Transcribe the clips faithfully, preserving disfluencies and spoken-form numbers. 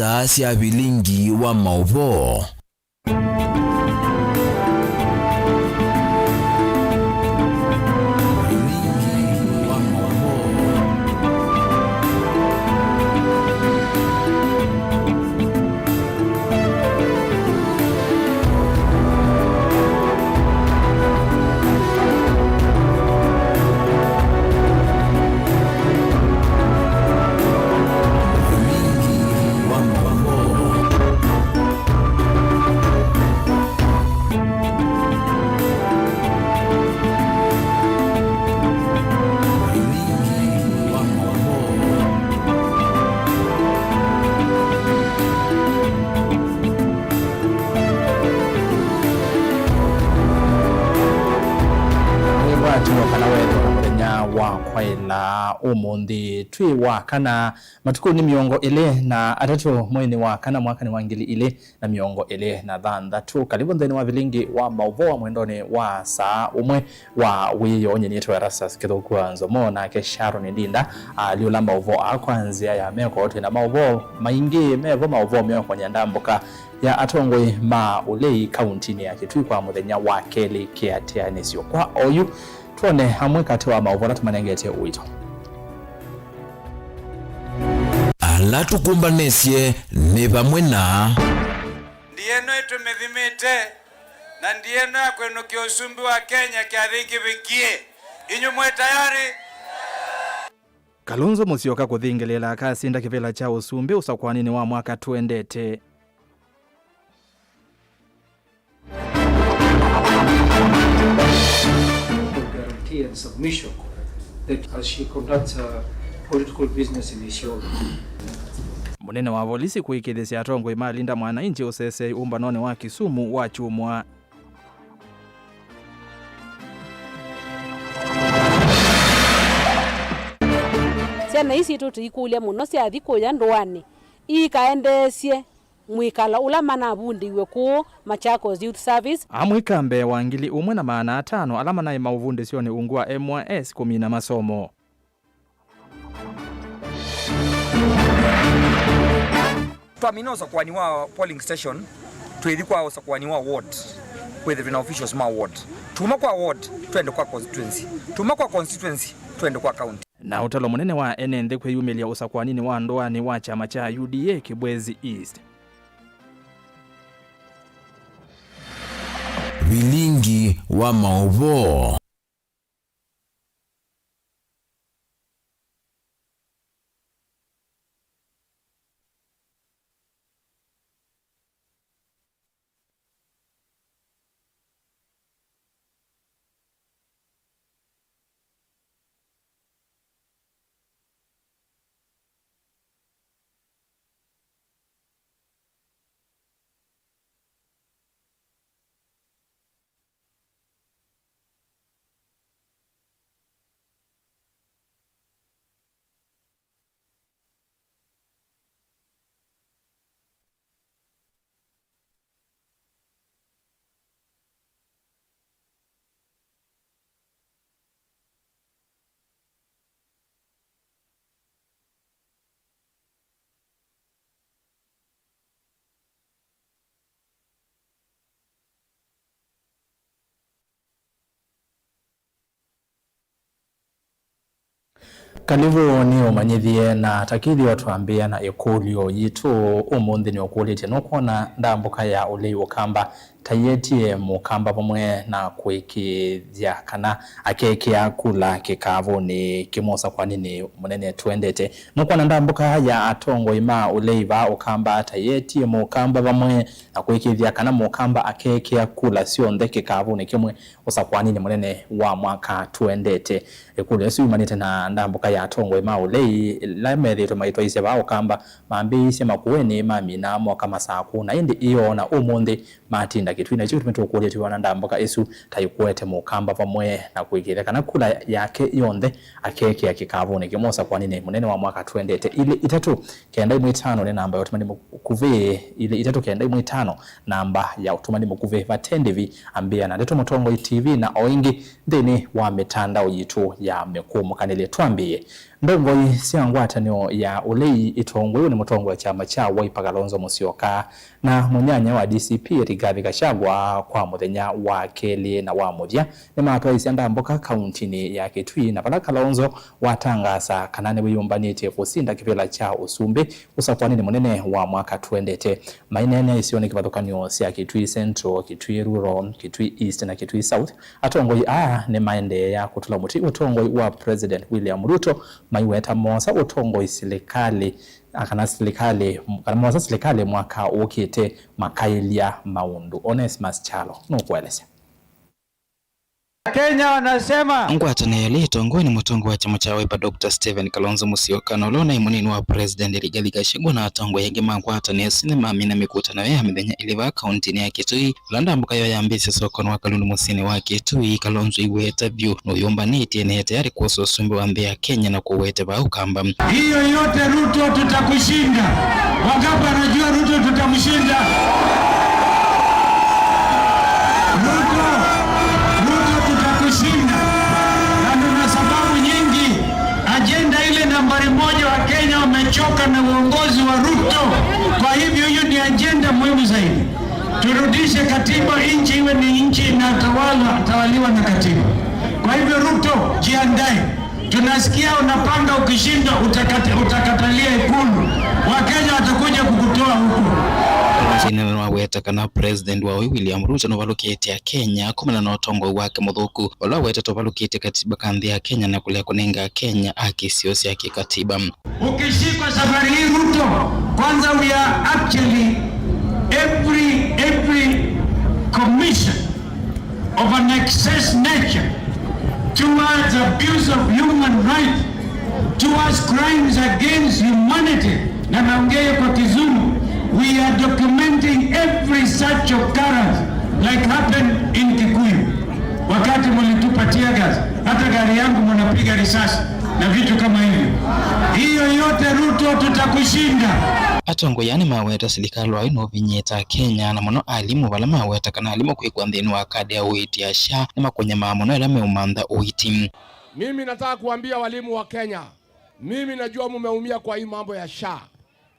Saa sya vilingi wa maũvoo. Nĩwatino kana wethwa na mũthenya wa kwaĩla ũmũnthĩ twĩ wa kana matukũnĩ mĩongo ĩlĩ na atatũ mweinĩ wa kana mwakanĩ wa ngili ilĩ na mĩongo ĩlĩ na thanthatũ. Karibu nthĩnĩ wa vilingi wa maũvoo mwendonĩ wa saa ũmwe wa wĩoo. Nyie nĩtawa Erastus Kĩthũku wa Nzomo, nake Sharon Ndinda alyũla maũvoo aa kwa nzĩa ya meko. Twĩ na maũvoo maingĩ mevo, maũvoo meũkony'a ndambũka ya atongoi ma ũlei kauntinĩ ya Kitui kwa mũthenya wa kelĩ kĩatĩanĩsyo. Kwa oyu, twone amwe katĩ wa maũvoo ala tũmanengete ũito. Ala tũkũmbanĩsye nĩ vamwe na. Ndiĩ ĩno ĩtũmĩthimĩte, na ndiĩ ĩno ya kwĩnũkĩa ũsumbĩ wa Kenya kyathĩ kĩvĩkie. Inyu mwĩ tayari? Kalonzo Musyoka kũthingĩlĩĩla akasinda kĩvĩla kya ũsumbĩ ũsakũaninĩ wa mwaka tũendete. Guarantee and submission that as she conducts her political business in Isiolo. Mũnene wa volisi kũĩkĩĩthĩsya atongoi ma Linda Mwananchi ũseseĩ ũmbanonĩ wa Kisumu wakyumwa. Syana ii sitũ tũikũlya mũno syathi kũya ndũanĩ iikaendeesye mwĩkalo ũla manavundĩiwe kũũ Machakos Youth Service. Amwe ĩka mbee wa ngili ũmwe na maana atano ala manaĩ maũvundĩsyonĩ ungu wa M Y S kũmina masomo. Twamina ũsakũani wa polling station, twĩthi kwa ũsakũani wa ward, kwĩthĩwa twĩ na officials ma ward. Tuma kwa ward, twende kwa constituency. Tuma kwa constituency, twende kwa county. Na ũtalo mũnene wa ene nthĩ kwĩyumĩlya ũsakũaninĩ wa ndũanĩ wa kyama kya U D A Kibwezi East. Vilingi wa maũvoo. Kalĩvu nĩ ũmanyĩthye, na ta kĩthĩo twambĩĩa na ĩkũlyo yitũ ũmũnthĩ nĩ ũkũlĩtye, nũkwona ndambũka ya ũlei ũkamba ta yetie mũkamba vamwe na kũĩkĩĩthya kana akekĩa kula kĩkavũnĩ kĩmwe ũsakũaninĩ mũnene tũendete? Nũkwona ndambũka ya atongoi ma ũlei vaa ũkamba ta yetie mũkamba vamwe na kũĩkĩĩthya kana mũkamba akekĩa kula syonthe kĩkavũnĩ kĩmwe ũsakũaninĩ mũnene wa mwaka tũendete? Ĩkũlyo ĩsu yumanĩte na ndambũka ya atongoi ma ũlei ĩla methĩĩtwe maitwaisya vaa ũkamba mambĩĩisye Makueni, mamina moka Masakũ, na ĩndĩ ĩyoo na ũmũnthĩ matinda Kĩtui nakyo kĩtumi tũkũlya twĩona ndamboka ĩsu ta ĩkũete mũkamba vamwe na kũĩkĩĩthya kana kula yake yonthe akeekĩa kĩkavũnĩ kĩmwe ũsakwanĩnĩ mũnene wa mwaka twendete. Ilĩ itatũ kenda imwe itano nĩ namba ya ũtũmani mũkuvĩ, ilĩ itatũ kenda imwe itano namba ya ũtũmani mũkuvĩ. Vate ndĩvi, ambĩa na Ndeto Mũtongoi T V na o ĩngĩ nthĩnĩ wa mĩtandao yitũ ya mĩkũmũkanĩlye. Twambĩĩe. Ndongoi sya ngwatanĩo ya ũlei itongoew'e nĩ mũtongoi wa kyama kya Wiper Kalonzo Musyoka na mũnyanya wa D C P Rigathi Gachagua kwa mũthenya wa kelĩ na wa mũthya nĩmatwaisye ndamboka kauntinĩ ya Kitui, na vala Kalonzo watangaasa kana nĩwĩyũmbanĩtye kũsinda kĩvĩla kya ũsumbĩ ũsakwanĩnĩ mũnene wa mwaka twendete. Maineenea isionĩ kĩvathũkany'o sya Kitui Central, Kitui Rural, Kitui East na Kitui South, atongoi aa nĩmaendeea kũtũla mũtĩ ũtongoi wa President William Ruto, maiweta moosa ũtongoi silikalĩ, a, kana silikalĩ, kana moosa silikalĩ mwaka ũkĩte makaĩlya maũndũ. Onesmus Kyalo nũkũelesya. Kenya wanasema. Ngwatanĩo ĩla ĩtongoew'e nĩ mũtongoi wa kyama kya Wiper, Doctor Stephen Kalonzo Musyoka, na ũla ũnaĩ mũnini wa President Rigathi Gachagua na atongoi angĩ ma ngwatanĩo ĩsu nĩmamina mĩkutano yoo ya mĩthenya ĩlĩ vaa kauntinĩ ya Kitui. Vala ndamboka yoo yambĩĩsye sokonĩ wa Kalundu mũsyĩnĩ wa Kitui, Kalonzo aiweta vyũ nũyũmbanĩtye na e tayarĩ kwosa ũsumbĩ wa nthĩ ya Kenya na kũwete vaa Ũkamba. Hiyo yote Ruto, tutakushinda. Wangapi wanajua Ruto tutamshinda? Ruto, Ruto tutakushinda. Na nina sababu nyingi. Ajenda ile nambari moja, wa Kenya wamechoka na uongozi wa Ruto. Kwa hivyo hiyo ni ajenda muhimu zaidi. Turudishe katiba, nchi iwe ni nchi inatawala, tawaliwa na katiba. Kwa hivyo Ruto, jiandae. Tunasikia unapanga, ukishinda utakata-, utakatalia Ikulu. Wakenya watakuja kukutoa huko. Nĩwaweta kana President wa William Ruto nũvalũkĩtye Akenya kumana na ũtongoi wake mũthũku, ũla wetete ũvalũkĩtye katiba ka nthĩ ya Kenya na kũlea kũnenga Akenya haki syoo sya kĩkatiba. Ukishikwa safari hii, Ruto, kwanza, we are actually every, every commission of an excess nature towards abuse of human rights, towards crimes against humanity, na naongea kwa Kizungu, we are documenting every such occurrence like happened in Kikuyu, wakati mlitupa tear gas, hata gari yangu mnapiga risasi na vitu kama hivyo. Hiyo yote, Ruto, tutakushinda. Atongoi aa nĩmaweta silikalĩ wayo nũvinyĩĩte Akenya, na mũno alimũ, vala maweta kana alimũ kwĩkwa nthĩnĩ wa kadi ya ũiiti ya SHA nĩmakũnyamaa mũno ĩla meũmantha ũiiti. Mimi nataka kuambia walimu wa Kenya, mimi najua mumeumia kwa hii mambo ya SHA.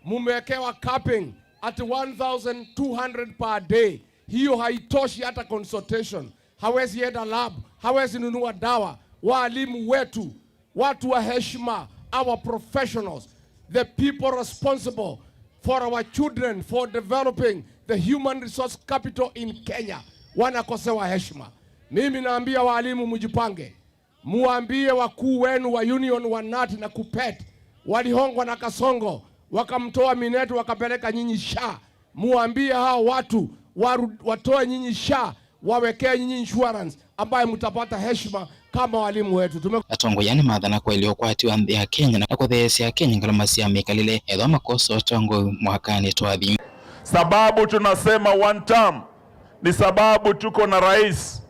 Mumewekewa capping at one thousand two hundred per day. Hiyo haitoshi hata consultation. Hawezi enda lab, hawezi nunua dawa. Walimu wetu, watu wa heshima, our professionals, the people responsible for our children, for developing the human resource capital in Kenya, wanakosewa heshima. Mimi naambia walimu mjipange. Muambie wakuu wenu wa union wa nat na kupet walihongwa na Kasongo, wakamtoa Minet, wakapeleka nyinyi SHA. Muambie hao watu waru-, watoe nyinyi SHA, wawekee nyinyi insurance ambaye mtapata heshima kama walimu wetu. Tume- Atongoi aa nĩmathana kwaĩlya ũkwati wa nthĩ ya Kenya na kũtheesya Akenya ngalama sya mĩkalĩle, ethĩwa makosa ũtongoi mwakanĩ twathi. Sababu tunasema one term ni sababu tuko na rais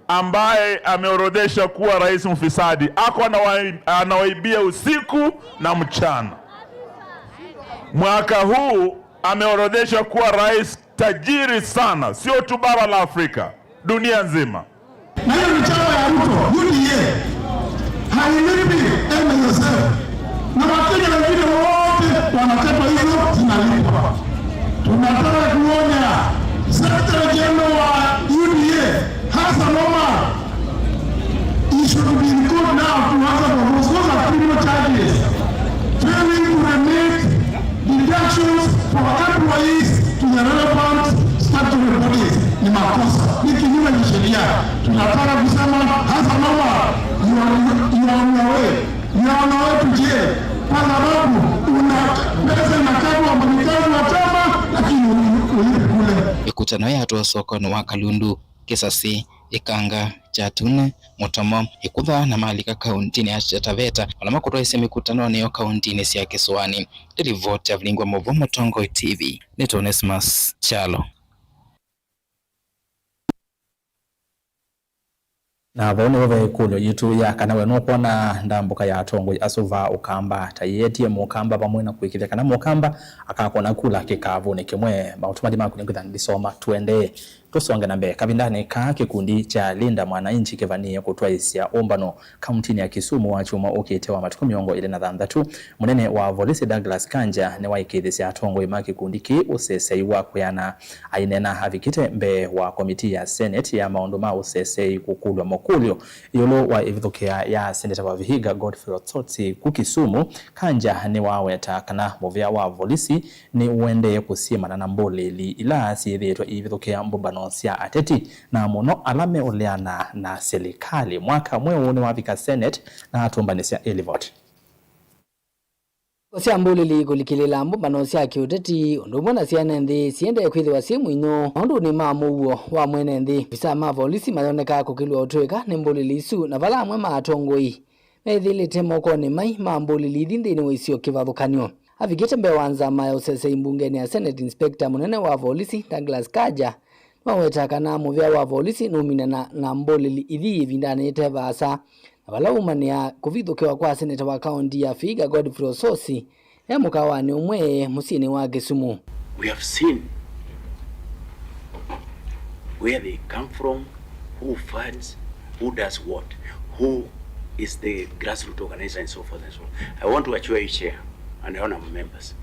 ambaye ameorodhesha kuwa rais mfisadi, ako anawa-, anawaibia usiku na mchana. Mwaka huu ameorodhesha kuwa rais tajiri sana, sio tu bara la Afrika, dunia nzima. Na hiyo ni chama ya Ruto, U D A. Hailipi N S S F. Na Wakenya wengine wote wanakatwa, hizo zinalipwa. Tunataka kuonya Secretary General wa U D A, Hassan Omar, he should be in court now to answer for those. Those are criminal charges. Failing to remit deductions for employees to the relevant statutory bodies ni makosa, ni kinyume cha sheria. Tunataka kusema, Hassan Omar, you are, you are on your way. You are on your way to jail kwa sababu una pesa inakatwa wafanyikazi wa chama, lakini uli-, ulipi kule. Ĩkutano yatwa sokonĩ wa Kalundu, Kĩsasĩ, Ĩkanga, Kyatune, Mũtomo, Ĩkutha na malika kauntinĩ ya Taita Taveta, ala makũtwaisye mĩkutanonĩ yoo kauntinĩ sya Kĩsũanĩ. Nĩ livoti ya Vilingwa Mũvwa, Mũtongoi T V, nĩ Onesmus Kyalo. Na vau nĩvo ve ĩkũlyo yitũ ya kana we nũkwona ndambũka ya atongoi asu vaa Ũkamba ta ĩetie Mũkamba vamwe na kũĩkĩĩthya kana Mũkamba akakona kula kĩkavũnĩ kĩmwe. Maũtũ mathi maku nĩngwĩtha ndisoma. Tũendee. Tũsonge na mbee. Kavindanĩ kaa, kĩkundi kya Linda Mwananchi kĩvanĩĩe kũtwaĩĩsya ũmbano kauntinĩ ya Kisumu wa kyumwa ũkĩte wa matukũ mĩongo ĩlĩ na thanthatũ. Mũnene wa volisi Douglas Kanja nĩwaĩkĩĩthisye atongoi ma kĩkundi kĩĩ ũseseĩ wa kwĩana. Aineena avikĩte mbee wa komitii ya Senate ya maũndũ ma ũseseĩ kũkũlw'a makũlyo ĩũlũ wa ĩvithũkĩa ya seneta wa Vihiga Godfrey Osotsi ku Kisumu, Kanja nĩwaweta kana mũvĩa wa volisi nĩũendee kũsyĩmana na mbũlĩli ila syĩthĩĩtwe iivithũkĩa mbũmbano sya ateti, na mũno ala meũleana na silikalĩ. Mwaka mweũ nĩwavika Senate na atũmbanĩsya ĩlivoti. Sya mbũlĩli kũlikĩlĩla mbũmbano sya kĩũteti ũndũ ũmwe na syana nthĩ siendee kwĩthĩwa syĩ mũinyo maũndũnĩ ma mũuo wa mwene nthĩ. Ofisa ma volisi mayonekaa kũkĩlw'a ũtũĩka nĩ mbũlĩli isu, na vala amwe ma atongoi methĩlĩte mokonĩ mai ma mbũlĩli ithi nthĩnĩ wa isio kĩvathũkany'o. Avikĩte mbee wa nzama ya ũsesei mbungenĩ ya Senate, Inspector mũnene wa volisi Douglas Kaja nĩwaweta kana mũvĩa wa volisi nũminana na mbũlĩli ithi ĩvindanĩ yĩte vaasa, na vala umanĩa kũvithũkĩwa kwa seneta wa kaunti ya Vihiga Godfrey Osotsi e mũkawanĩ ũmwe mũsyĩnĩ wa Kisumu. We have seen where they come from, who funds, who does what, who is the grassroots organizer and so forth and so on. I want to assure you, Chair, and honorable members,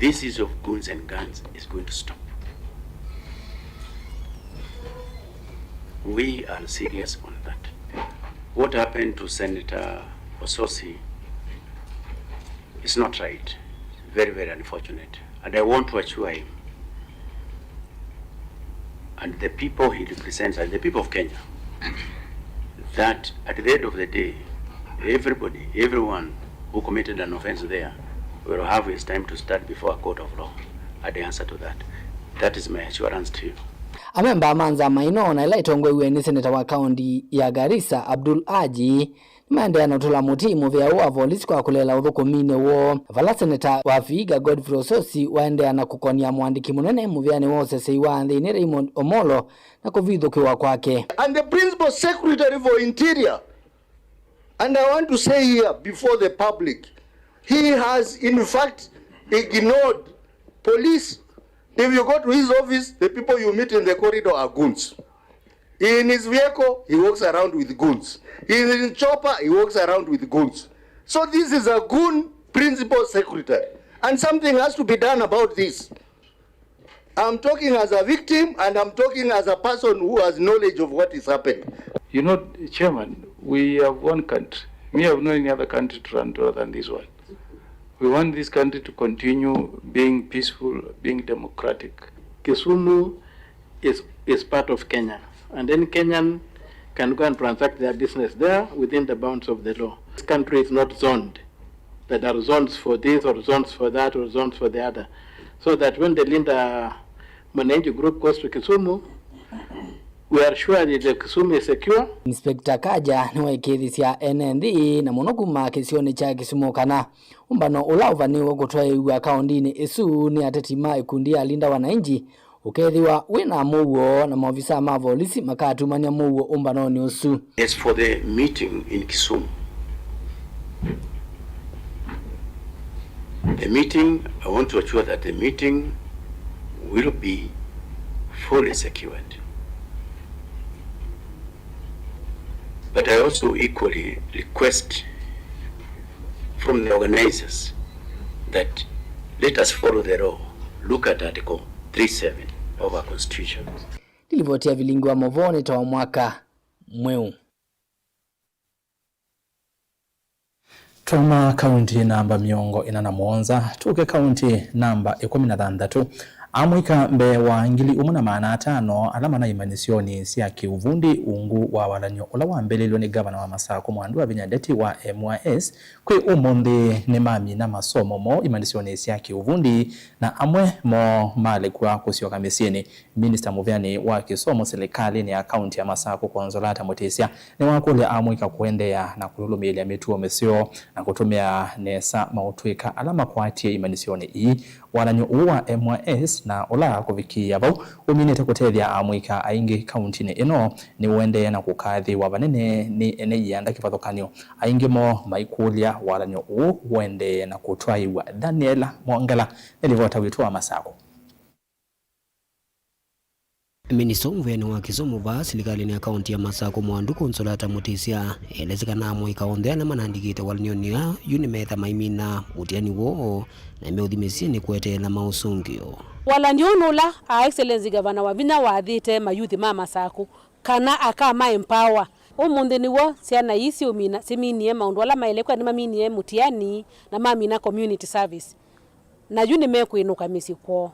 this issue of goons and guns is going to stop. We are serious on that. What happened to Senator Osotsi is not right. Very, very unfortunate. And I want to assure him and the people he represents and the people of Kenya that at the end of the day, everybody, everyone who committed an offense there will have his time to stand before a court of law and answer to that. That is my assurance to you. Amemba ma nzama ĩno, na ĩla ĩtongoew'e nĩ seneta wa kaunti ya Garissa, Abdul Haji, nĩmaendeea na ũtũla mũtĩ mũvĩa ũũ wa volisi kwa kũleela ũthũkũminĩ woo, vala seneta wa Vihiga Godfrey Osotsi waendeea na kũkonia mũandĩki mũnene mũvĩanĩ wa ũsesei wa nthĩnĩ Raymond Omolo na kũvithũkĩwa kwake. And the principal secretary for interior, and I want to say here before the public, he has in fact ignored police. If you go to his office, the people you meet in the corridor are goons. In his vehicle, he walks around with goons. In his chopper, he walks around with goons. So this is a goon principal secretary. And something has to be done about this. I'm talking as a victim and I'm talking as a person who has knowledge of what is happening. You know, Chairman, we have one country. Me, I have no any other country to run to other than this one. We want this country to continue being peaceful, being democratic. Kisumu is, is part of Kenya, and any Kenyan can go and transact their business there within the bounds of the law. This country is not zoned. That there are zones for this or zones for that or zones for the other. So that when the Linda Mwananchi group goes to Kisumu, we are sure that the Kisumu is secure. Inspector Kaja nĩwaĩkĩĩthisya ene nthĩ na mũno kuma kĩsionĩ kya Kisumu kana ũmbano ũla ũvanĩĩwe kũtwaĩĩw'a kaũndĩnĩ ĩsu nĩ ateti ma ĩkundi ya Linda Wananchi ũkethĩwa wĩ na mũuo, na maovisaa ma volisi makatumany'a mũuo ũmbanonĩ ũsu. As for the meeting in Kisumu, the meeting, I want to assure that the meeting will be fully secured. But I also equally request from the organizers that let us follow the law. Look at Article three seven of our Constitution. Nĩ livoti ya Vilingi wa Mauvoo nĩ ta wa mwaka mweũ. Twauma kaunti namba mĩongo ĩna na mũonza, tũke kaunti namba ĩkũmi na thanthatũ. Amũika mbee wa ngili ũmwe na maana atano ala mana imanyĩsyonĩ sya kĩuvundi ungu wa walan'yo ũla wambĩlĩlw'e nĩ ngavana wa Masakũ Mwandu Wavinya Ndeti wa M Y S, kwĩ ũmũnthĩ nĩmamina masomo moo imanyĩsyonĩ sya kĩuvundi, na amwe moo malekwa kũsyoka mĩsyĩnĩ. Minista mũvĩanĩ wa kĩsomo silikalĩnĩ ya kaunti ya Masakũ, Consolata Mũtĩsya, nĩwakũlya amũika kũendeea na kũlũlũmĩĩlya mĩtuo mĩseo na kũtũmĩa nesa maũtũĩka ala makwatie imanyĩsyonĩ ii. Walan'yo ũũ wa M Y S na ũla kũvikĩĩa vau ũminĩte kũtethya amũika aingĩ kauntinĩ ĩno nĩũendee na kũkathĩĩwa vanene nĩ ene ianda kĩvathũkany'o, aingĩ moo maikũlya walan'yo ũũ ũendee na kũtwaĩw'a. Daniel Mwongela nĩ livota witũ wa Masakũ. Minista mũvĩanĩ wa kĩsomo vaa silikalĩnĩ ya kaunti ya Masakũ, Mwandu Consolata Mutisya, elesye kana amũika onthe ala manandĩkĩte walan'yonĩ aa yu nĩmetha maimina mũtiani woo na meũthi mĩsyĩnĩ kweteela maũsũngĩo. Walan'yo ũũ nũla Her Excellency Gavana Wavinya wathĩte mayuthi ma Masakũ kana akama empower. Ũmũnthĩ nĩw'o syana ii syũmina, syĩminie maũndũ ala maĩle kwĩa, nĩmaminie mũtiani na mamina community service. Na yu nĩmekwĩnũka mĩsyĩ kwoo.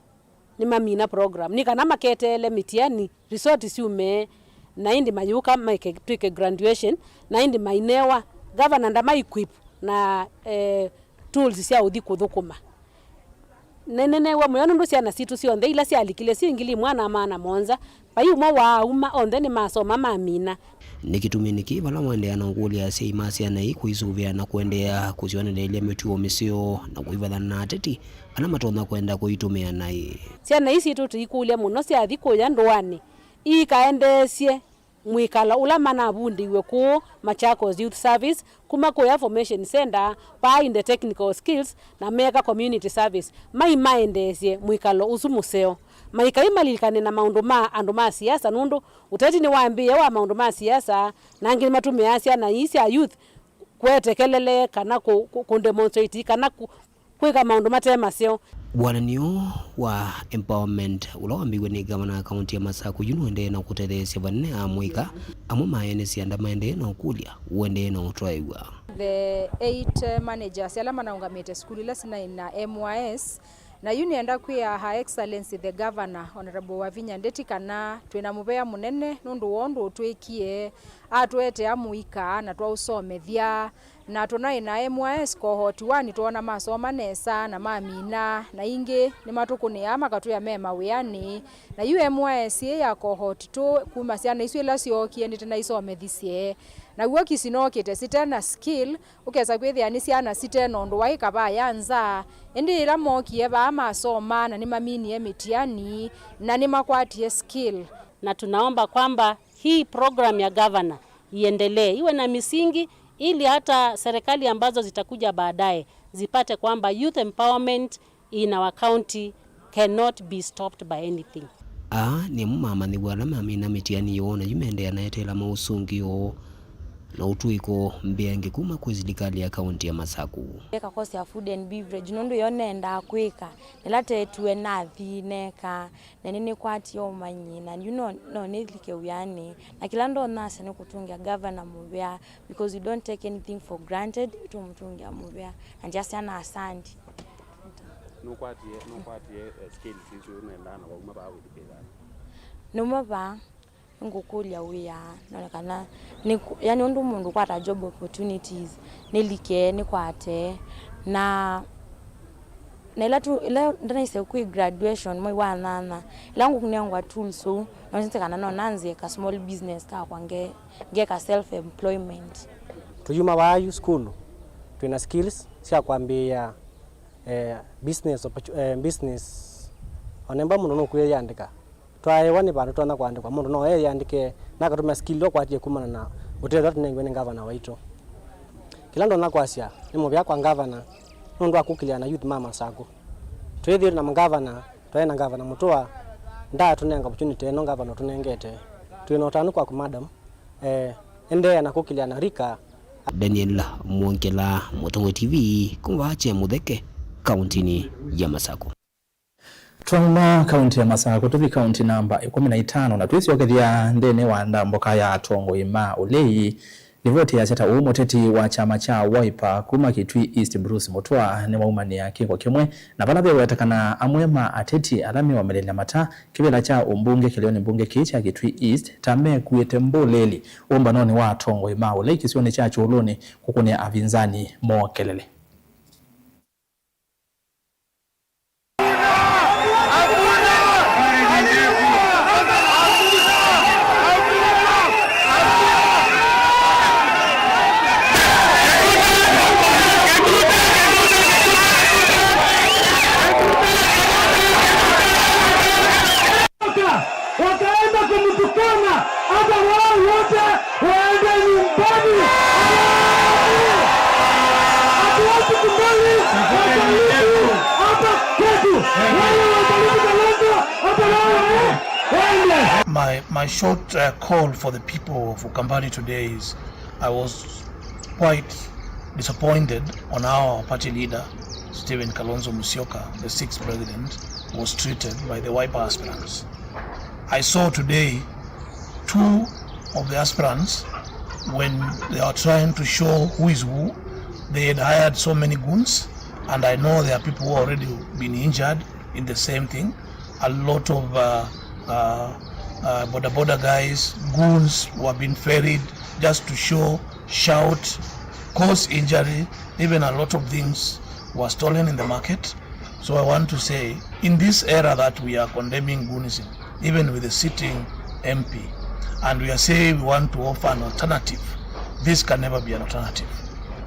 Nĩmamina program nĩ kana maketeele mĩtiani, result syume, na ĩndĩ mayũka maike, twĩke graduation, na ĩndĩ mainewa, governor ndama equip na, eh, tools sya ũthi kũthũkũma. Nĩnenewa mũyo nũndũ syana sitũ syonthe ila syalikile syĩ ngili ĩmwe na maana mũonza, vai ũmwe waauma, onthe nĩmasoma mamina. Nĩ kĩtumi nĩkĩ vala waendeea na ũkũlya asyai ma syana ii kũisũvĩa na kũendeea kũsyoneleelya mĩtuo mĩseo na kũivathana na ateti ala matonya kwenda kũitũmĩa naĩ? Syana ii sitũ tũikũlya mũno syathi kũya ndũanĩ, iikaendeesye mwĩkalo ũla manavundĩiwe kũũ Machakos Youth Service, kuma kũya Formation Center, paa in the technical skills, na meeka community service, mai maendeesye mwĩkalo ũsu mũseo. Maikai malilikane na maũndũ ma andũ ma siasa, nũndũ ũteti nĩwambĩĩe wa maũndũ ma siasa, na angĩ nĩmatũmĩaa syana ii sya youth kwetekelele kana kũ, kũ, kũ demonstrate kana kũ, kwĩka maũndũ mate maseo. Wonany'o wa empowerment ũla wambĩĩw'e nĩ ngavana wa kaunti ya Masakũ yu nũendee na kũtetheesya vanene amũika amwe ma ene syanda maendee na ũkũlya ũendee na ũtwaĩw'a. The eight, eh, managers ala manaũngamĩte sukulu ila sinaĩ na M Y S, na yu nĩenda kwĩa Her Excellency the Governor, Honorable Wavinya Ndeti, kana twĩ na mũvea mũnene nũndũ wa ũndũ ũtwĩkie, atũetea mũika na twaũsomethya. Na tũnaĩ na M Y S cohort one, nĩtwoona masoma nesa na mamina, na ingĩ nĩmatũkũnĩaa makatwĩa me mawĩanĩ. Na yu M Y S ĩĩ ya cohort two, kuma syana isu ila syookie nĩtĩnaisomethisye. Naw'o kĩsi nookĩte site na skill, ũkesa kwĩthĩa nĩ syana site na ũndũ waĩ kavaa ya nza, ĩndĩ yĩla mookie vaa masoma na nĩmaminie mĩtiani na nĩmakwatie skill. Na tunaomba kwamba hii program ya gavana iendelee, iwe na misingi, ili hata serikali ambazo zitakuja baadaye zipate kwamba youth empowerment in our county cannot be stopped by anything. Aa nĩ amwe ma amanyĩw'a ala mamina mĩtiani yoo na yu mendeea na eteela maũsũngĩo na ũtũĩko mbeange kuma kwĩ silikalĩ ya kaunti ya Masakũ. Eka course ya food and beverage, nũndũ yo nendaa kwĩka, nĩla tetue nathi neka, na nĩnĩkwatie ũmanyi, na yu no, no nĩlike wĩanĩ, na kĩla ndonasya nĩ kũtũngĩa gavana mũvea, because we don't take anything for granted, tũmũtũngĩa mũvea, na ndyasya na asandi. Nũkwatie, nũkwatie, eh, skills isu nũendaa na wauma vaa wĩthukĩĩsya? Nũma vaa, nĩngũkũlya wĩa, none kana nĩ, yani ũndũ mũndũ ũkwata job opportunities, nĩlike, nĩkwate, na, na ĩla tu, ĩla ndanaisye kwĩ graduation mwei wa nyanya, ĩla ngũnengwa tools ũu, nonĩsye kana no nanzie ka small business kakwa nge, ngeka self employment. Tũyuma vaa yu sukulu, twĩna skills sya kwambĩĩa, eh, business opportu-, eh, business. Onemba mũndũ nũkwĩyĩandĩka. Twaewa nĩ vandũ tũtonya kũandĩkwa, mũndũ no eyĩandĩke na akatũmĩa skill ila ũkwatie kumana na ũtethyo ũla tũnengiwe nĩ ngavana waitũ. Kĩla ndonya kwasya nĩ mũvea kwa ngavana nũndũ wa kũkĩlya na youth ma Masakũ. Twĩthĩĩtwe na ngavana, twaĩ na ngavana Mũtũa, ndaatũnenga opportunity ĩno ngavana ũtũnengete. Twĩ na ũtanu kwaku madam, eh, endeea na kũkĩlya na rika. Daniel Mwongela, Mũtongoi T V, kuma vaa Kyemũtheke, kauntinĩ ya Masakũ. Twauma kaunti ya Masakũ tũthi kaunti namba ĩkũmi na itano na twĩsyokethya nthĩnĩ wa ndambũka ya atongoi ma ũlei. Livoti yasya ta ũũ, mũteti wa kyama kya Wiper kuma Kitui East Bruce Mutua nĩwaumanĩa kĩko kĩmwe na vala vewetekana amwe ma ateti ala meũmĩlĩlya mata kĩvĩla kya ũmbunge kĩleonĩ mbunge kĩĩ kya Kitui East ta mekuĩte mbũlĩli ũmbanonĩ wa atongoi ma ũlei kĩsionĩ kya Kyũlũnĩ kũkũnĩa avinzani moo kelele. Wao wote waende nyumbani. Hatuwezi kubali watalii hapa kwetu. Wale watalii Kalonzo hata wao waende. My, my short, uh, call for the people of Ukambani today is, I was quite disappointed on how our party leader, Stephen Kalonzo Musyoka, the sixth president, was treated by the Wiper aspirants. I saw today two of the aspirants, when they are trying to show who is who, they had hired so many goons, and I know there are people who already been injured in the same thing. A lot of, uh, uh, uh, boda boda guys, goons who have been ferried just to show, shout, cause injury. Even a lot of things were stolen in the market. So I want to say, in this era that we are condemning goonism, even with the sitting M P, and we are saying we want to offer an alternative, this can never be an alternative.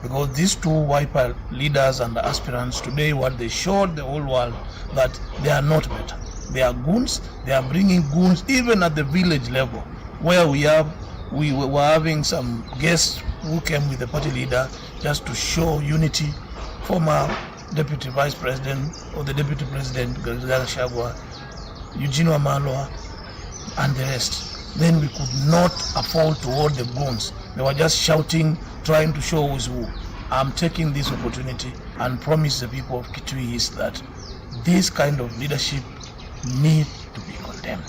Because these two Wiper leaders and aspirants today, what they showed the whole world, that they are not better. They are goons. They are bringing goons even at the village level, where we have, we were having some guests who came with the party leader just to show unity. Former Deputy Vice President or the Deputy President, Rigathi Gachagua, Eugene Wamalwa, and the rest. Then we could not afford to hold the goons. They were just shouting, trying to show who's who. I'm taking this opportunity and promise the people of Kitui East that this kind of leadership need to be condemned.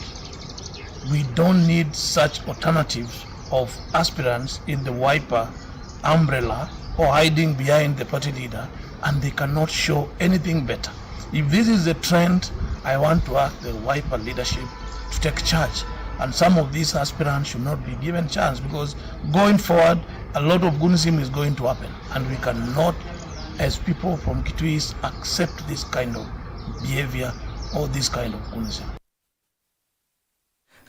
We don't need such alternatives of aspirants in the Wiper umbrella or hiding behind the party leader, and they cannot show anything better. If this is the trend, I want to ask the Wiper leadership to take charge, and some of these aspirants should not be given chance, because going forward, a lot of goonism is going to happen, and we cannot, as people from Kitui East, accept this kind of behavior or this kind of goonism.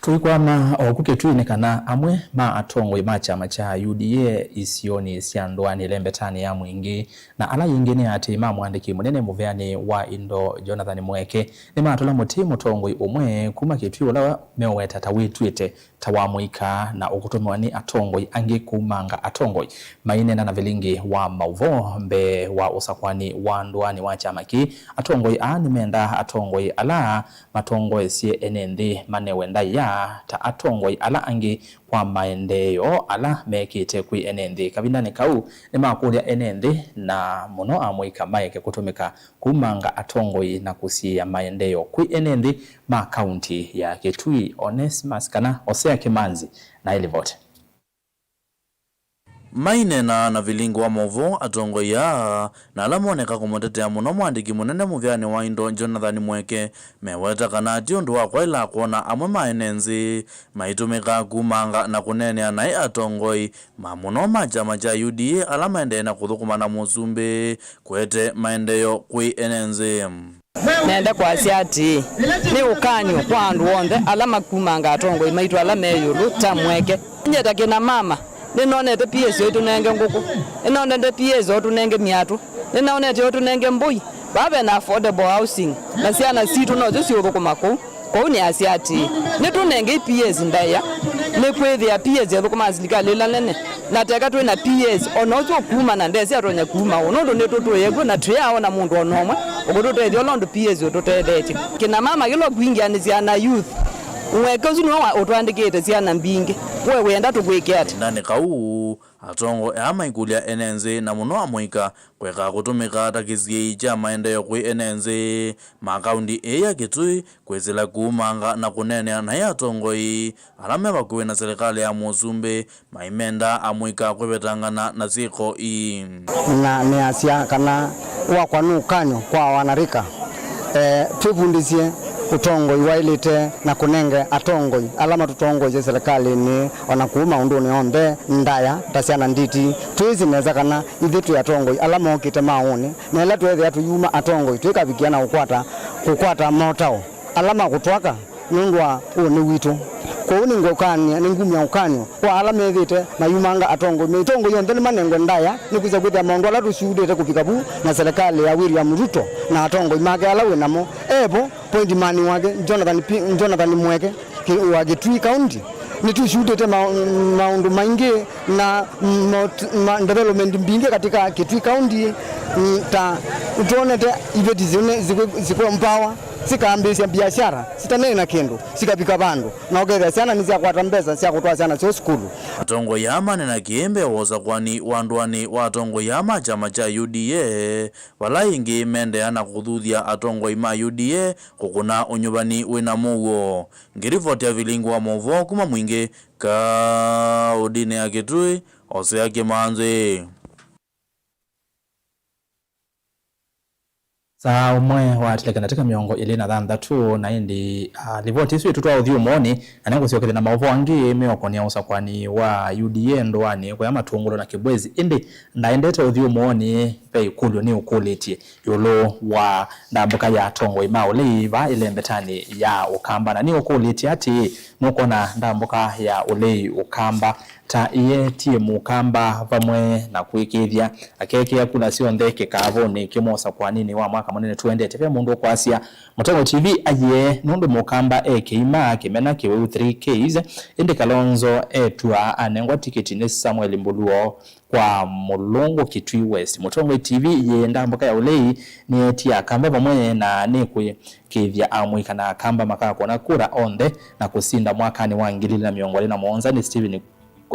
Tũikwama oku Kitui nĩ kana amwe ma atongoi ma kyama kya U D A isionĩ sya ndũanĩ ĩlembetanĩ ya mũingĩ na ala yĩngĩ nĩ aatĩĩi ma mũandĩki mũnene mũveanĩ wa indo Jonathan Mweke nĩmatũla mũtĩ mũtongoi ũmwe kuma Kitui ũla meũweta ta wĩtw'ĩte ta wa mũika na ũkũtũmĩwa nĩ atongoi angĩ kumanga atongoi. Maineena na vilingi wa maũvoo mbee wa ũsakũani wa ndũanĩ wa kyama kĩĩ, atongoi aa nĩmendaa atongoi ala matongoesye ene nthĩ manewe ndaĩa ta atongoi ala angĩ kwa maendeeo ala mekĩte kwĩ ene nthĩ. Kavindanĩ kau, nĩmakũlya ene nthĩ na mũno amũika maeke kũtũmĩka kumanga atongoi na kũsiĩĩa maendeeo kwĩ ene nthĩ ma kaunti ya Kitui. Onesmus kana Osea Kimanzi na ĩlivoti. Maineena na vilingi wa maũvoo, atongoi aa na ala moneka kũmũtetea mũno mũandĩki mũnene mũveanĩ wa indo Jonathan Mweke meweta kana ti ũndũ wa kwaĩla kwona amwe ma ene nthĩ maitũmĩka kumanga na kũneenea naĩ atongoi ma mũno ma kyama kya U D A ala maendee na kũthũkũma na mũsumbĩ kũete maendeeo kwĩ ene nthĩ. Nenda kwasya atĩĩ, nĩ ũkany'o kwa andũ onthe ala makumanga atongoi maitũ ala me ĩũlũ ta Mweke. Nyie ta kĩna mama, nĩnonete P S o ĩtũnenge ngũkũ, nĩnonete P S o ũtũnenge myatũ, nĩnonete o ũtũnenge mbũi. Vaa ve na affordable housing, na syana sitũ nosyo siũthũkũma kũu. Kwoou nĩasya atĩĩ, nĩtũnengei P S ndaĩa, nĩkwĩthĩa P S ĩthũkũmaa silikalĩ ĩla nene, na teka twĩ na P S o na ũsu ũkuma na ndesĩ atonya kuma ũũ, nũndũ nĩtũtũĩe kw'o na tũyaaona mũndũ o na ũmwe ũkũtũtethya ũla ũndũ P S ũtũtethetye. Kĩna mama kĩla ũkwingĩanĩsya na youth, Mweke ũsu nĩwe wa-, ũtũandĩkĩte syana mbingĩ. We wĩenda tũkwĩke ata? Kavindanĩ kau, atongoi aa maikũlya ene nthĩ na mũno amũika kũekaa kũtũmĩka ta kĩsiĩĩi kya maendeeo kwĩ ene nthĩ ma kaunti ĩĩ ya Kitui kwĩsĩla kumanga na kũneenea naĩ atongoi ala me vakuvĩ na silikalĩ ya mũsumbĩ maimenda amũika kwĩvetangana na syĩko ii. Na nĩasya kana wakwa nĩ ũkany'o kwa wanarika, eh, twĩvundĩsye ũtongoi waĩlĩte na kũnenge atongoi ala matũtongoesye silikalĩnĩ o na kũu maũndũnĩ onthe ndaya ta syana nditi. Twĩsĩ nesa kana ithyĩ twĩ atongoi ala mokĩte maũũnĩ, na ĩla tweethĩa tũyuma atongoi, tũikavikĩa na kũkwata, kũkwata motao ala makũtwaka nũndũ wa ũnĩ witũ. Kwoou nĩngũkany'a, nĩngumya ũkany'o kwa ala methĩĩte mayumanga atongoi. Atongoi onthe nĩmanengwe ndaĩa, nĩkwĩsa kwĩthĩa maũndũ ala tũsyuudĩte kũvika vu na silikalĩ ya William Ruto na atongoi make ala wĩ namo, e vo, point man wake, Jonathan P-, Jonathan Mweke, Ki-, wa Kitui County, Nĩtũshutĩte ma-, maũndũ maingĩ na mot-, ma-, development mbingĩ katika Kitui County, mm, ta twonete iveti zine ziku-, zikuempower, sikambĩĩsya biashara, sitanene na kĩndũ, sikavika vandũ, na ũkethĩa syana nĩsyakwata mbesa sya kũtwaa syana syoo sukulu. Atongoi aa manena kĩĩ mbee wa ũsakwani wa ndũanĩ wa atongoi aa ma kyama kya U D A, vala ĩngĩ mendeea na kũthuthya atongoi ma U D A kũkũna ũnyuvani wĩna mũuo. Ngĩlivotia vilingi wa maũvoo kuma Mwingĩ, kaũndĩnĩ ya Kitui, Osea Kĩmanzi. Saa ũmwe watilĩka ndatĩka mĩongo ĩlĩ na thanthatũ, na ĩndĩ, ah, livoti ĩsu ĩtũtwaa ũthyũmũonĩ, na nĩngũsyokethya na maũvoo angĩ meũkonĩa ũsakwani wa U D A ndũanĩ kũya Matũngũlũ na Kĩbwezi. Ĩndĩ ndaendete ũthyũmũonĩ, ve ĩkũlyo nĩũkũlĩtye ĩũlũ wa ndambũka ya atongoi ma ũlei vaa ĩlembetanĩ ya Ũkamba, na nĩũkũlĩtye atĩĩ, nũkwona ndambũka ya ũlei Ũkamba ta ĩetie Mũkamba vamwe na kwĩkĩĩthya akeekĩa kula syonthe kĩkavũnĩ kĩmwe ũsakwaninĩ wa mwaka mũnene tũendete? Ve mũndũ ũkwasya, Mũtongoi T V aiee nũndũ Mũkamba e kĩima, kĩmena, kĩwĩu, three Ks, ĩndĩ Kalonzo etw'a anengwa tikiti nĩ Samuel Mbuluo kwa Mũlũngũ, Kitui West. Mũtongoi T V yĩ ndambũka ya ũlei nĩetie Akamba vamwe na nĩkwĩkĩĩthya amũika na Akamba makakũna kura onthe na kũsinda mwakanĩ wa ngili ilĩ na mĩongo ĩlĩ na mũonza nĩ Stephen,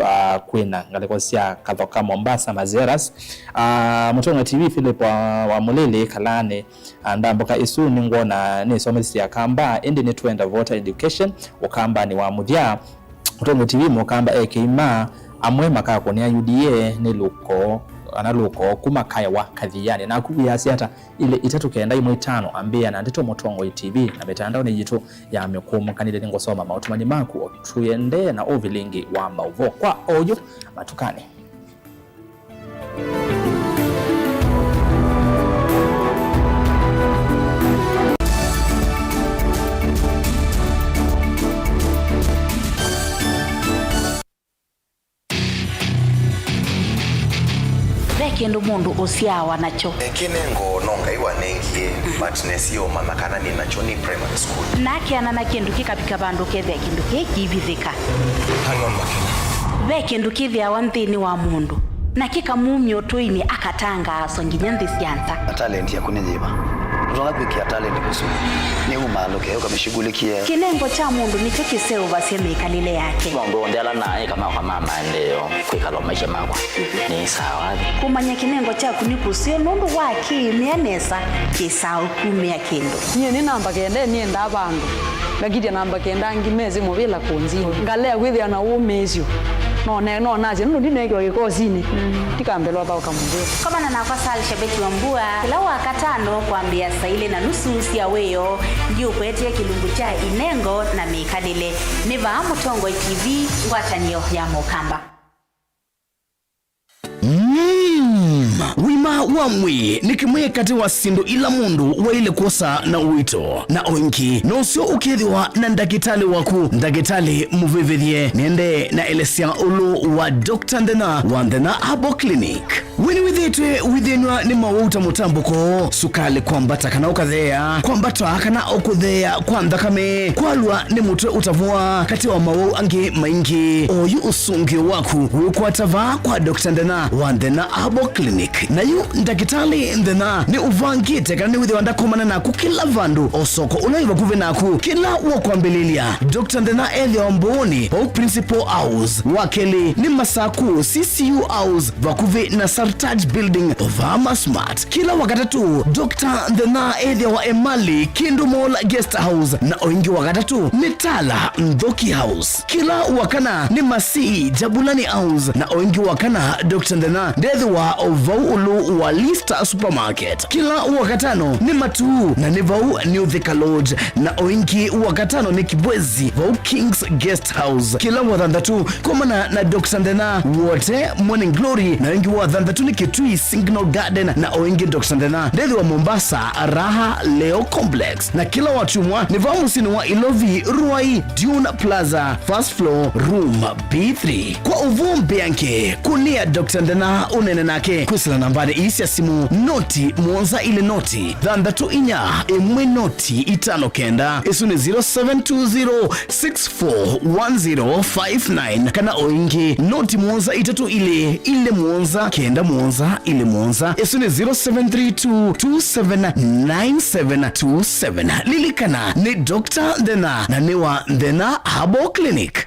ah, kwĩna ngalĩko sya Kathoka, Mombasa, Mazeras. Ah, Mũtongoi T V Philip wa, wa Mũlĩlĩ Kalaanĩ, ah, ndambũka ĩsu nĩngwona nĩsomethisye Akamba, ĩndĩ nĩtwenda voter education Ũkambanĩ wa mũthya. Mũtongoi T V Mũkamba e kĩima, amwe makakũnĩa U D A nĩ lũko, kana lũko kuma Kaewa Kathianĩ. Naku wĩasya ata? Ilĩ itatũ kenda ĩmwe itano, ambĩĩa na ndeto Mũtongoi T V na mĩtandaonĩ yitũ ya mĩkũũmũkanĩle. Nĩngũsoma maũtũmani maku o tũendee na ũvilingi wa maũvoo kwa oyu matukanĩ. Ve kĩndũ mũndũ ũsyaawa nakyo. Kĩnengo no Ngai wanengie, but nesie ũmanya kana nĩ nakyo nĩ primary school. Nakeana na kĩndũ kĩkavika vandũ ũkethĩa kĩndũ kĩĩ kĩivithĩka. Hang on, Makena. Ve kĩndũ kĩthĩawa nthĩnĩ wa mũndũ, na kĩkamumya ũtũinĩ akatangaaswa nginya nthĩ sya nza. Na talent yaku nĩ yĩva? Ndũtonya kwĩkĩa talent kũsu. Nĩ umaalũke, ũkamĩshughulikie. Kĩnengo kya mũndũ nĩkyo kĩseũvasya mĩkalĩle yake. Maũndũ onthe ala naĩka makwa ma maendeeo, kwĩkala maisha makwa nĩ sawa. Kũmanya kĩnengo kyaku nĩ kũseo nũndũ wa kĩĩmĩa nesa kĩsaa ũkumĩa kĩndũ. Nyie nĩ namba kenda, nĩendaa vandũ. Ngakitya namba kenda angĩ mesĩ mũvĩla kũnzini. Ngalea kwĩthĩa na ũmĩĩsyo. No ne-, no nasye nũndũ ndineekiwa kĩkosinĩ. Ndikambĩlwa thaũka mũvĩla. Komana nakwa Sal Shabeki wa Mbua kĩla Wakatano kwambĩĩa saa ilĩ na nusu sya wĩoo. Ndiũkwetee kĩlungu kya inengo na mĩkalĩle. Nĩ vaa Mũtongoi T V, ngwatanĩo ya Mũkamba. Mm. Ũima wa mwĩĩ nĩ kĩmwe katĩ wa syĩndũ ila mũndũ waĩle kwosa na ũito, na o ĩngĩ no ũseo ũkethĩwa na ndakĩtalĩ waku, ndakĩtalĩ mũvĩvĩthye. Nĩende na elesya ũlũ wa Doctor Nthena wa Nthena Herbal Clinic. We nĩwĩthĩĩtwe wĩthĩnw'a nĩ mawau ta mũtambũko, sukalĩ kwambata kana ũkatheea, kwambata kana o kũtheea kwa nthakame, kwalwa nĩ mũtwe ũtavũa, katĩ wa mawau angĩ maingĩ? Oyu ũsũngĩo waku wĩũkwata vaa kwa Doctor Nthena wa Nthena Herbal Clinic. Na yu ndakĩtalĩ Nthena nĩ ũvangĩte kana nĩwĩthĩwa ndakomana naku kĩla vandũ, o soko ũla wĩ vakuvĩ naku. Kĩla wakwambĩlĩlya, Doctor Nthena ethĩawa Mbooni, vau Principal House. Wa kelĩ nĩ Masaku, C C U House, vakuvĩ na Sartaj Building, vaa Masmart. Kĩla Wakatatũ, Doctor Nthena ethĩawa Emali, Kindu Mall Guest House, na o ĩngĩ Wakatatũ nĩ Tala, Nthoki House. Kĩla Wakana nĩ Masii, Jabulani House, na o ĩngĩ Wakana, Doctor Nthena ndethĩwa o vau ũlũ wa Lista Supermarket. Kĩla Wakatano nĩ Matuu, na nĩ vau New Thika Lodge, na o ĩngĩ Wakatano nĩ Kibwezi, vau King's Guest House. Kĩla Wathanthatũ, komana na Doctor Nthena Wote Morning Glory, na ĩngĩ Wathanthatũ Tũ nĩ Kitui Signal Garden na o ĩngĩ Doctor Ndena ndĩthĩwa Mombasa Raha Leo Complex, na kĩla wakyumwa nĩ vaa mũsyĩnĩ wa Ilovi Ruai Dune Plaza, first floor, room B three. Kwa ũvoo mbĩange, kũnĩa Doctor Ndena ũneene nake kwĩsĩla nambanĩ ii sya simũ, noti mũonza ilĩ noti thanthatũ inya ĩmwe noti itano kenda. Ĩsu nĩ zero seven two zero six four one zero five nine, kana o ĩngĩ noti mũonza itatũ ilĩ ilĩ mũonza kenda mũonza ilĩ mũonza. Ĩsu nĩ zero seven three two two seven nine seven two seven. Lilikana, nĩ Doctor Ndena na nĩ wa Ndena Herbal Clinic.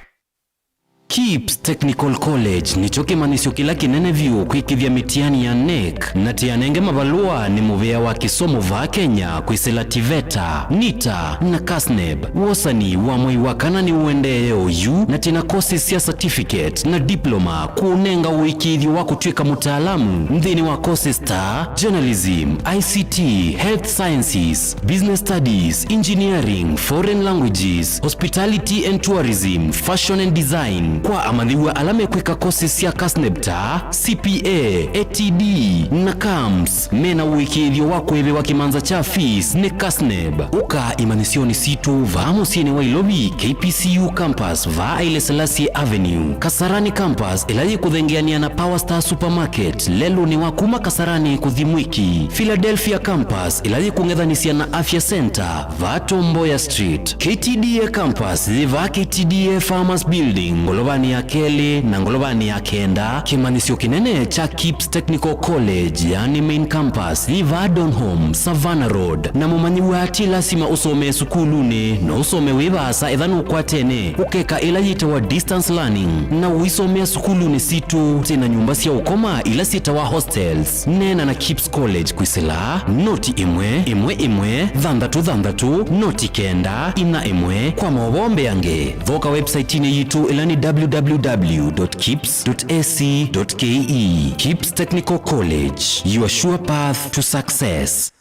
Kips Technical College nĩkyo kĩmanyĩsyo kĩla kĩnene vyũ kwĩkĩthya mĩtiani ya NEC, na tĩanenge mavalũa nĩ mũvĩa wa kĩsomo vaa Kenya kwĩsĩla TVETA, NITA, na KASNEB. Wosani wa mwei wa kana nĩũendee oyu, na twĩ na courses sya certificate na diploma kũũnenga ũĩkĩĩthyo wa kũtw'ĩka mũtaalamu nthĩnĩ wa courses ta journalism, I C T, health sciences, business studies, engineering, foreign languages, hospitality and tourism, fashion and design. Kwa amanyĩw'a ala mekwĩka courses sya KASNEB ta C P A, A T D, na CAMS, mena ũĩkĩĩthyo wa kũĩvĩwa kĩmanza kya fees nĩ KASNEB. Ũka imanyĩsyonĩ sitũ vaa mũsyĩnĩ wa Ilovi, K P C U campus vaa Haile Selassie Avenue, Kasarani campus ĩla yĩkũthengeanĩa na Power Star Supermarket lelũnĩ wa kuma Kasarani kũthi Mwiki, Philadelphia campus ĩla yĩkũng'ethanĩsya na Afya Center vaa Tom Mboya Street, K T D A campus yĩ vaa K T D A Farmers Building ngolovanĩ ya kelĩ na ngolovanĩ ya kenda. Kĩmanyĩsyo kĩnene kya Kips Technical College, yani main campus, yĩ vaa Donholm, Savannah Road. Na mũmanyĩw'a ti lasima ũsomee sukulunĩ, no ũsome wĩ vaasa ethĩwa nũkwatene ũkeka ĩla yĩtawa distance learning, na ũisomea sukulunĩ sitũ. Twĩ na nyũmba sya ũkoma ila syĩtawa hostels. Neena na Kips College kwĩsĩla noti ĩmwe ĩmwe ĩmwe thanthatũ thanthatũ noti kenda inya ĩmwe. Kwa maũvoo mbeange, thoka website-inĩ yitũ ĩla nĩ W W W dot kips dot A C dot K E. Kips Technical College, your sure path to success.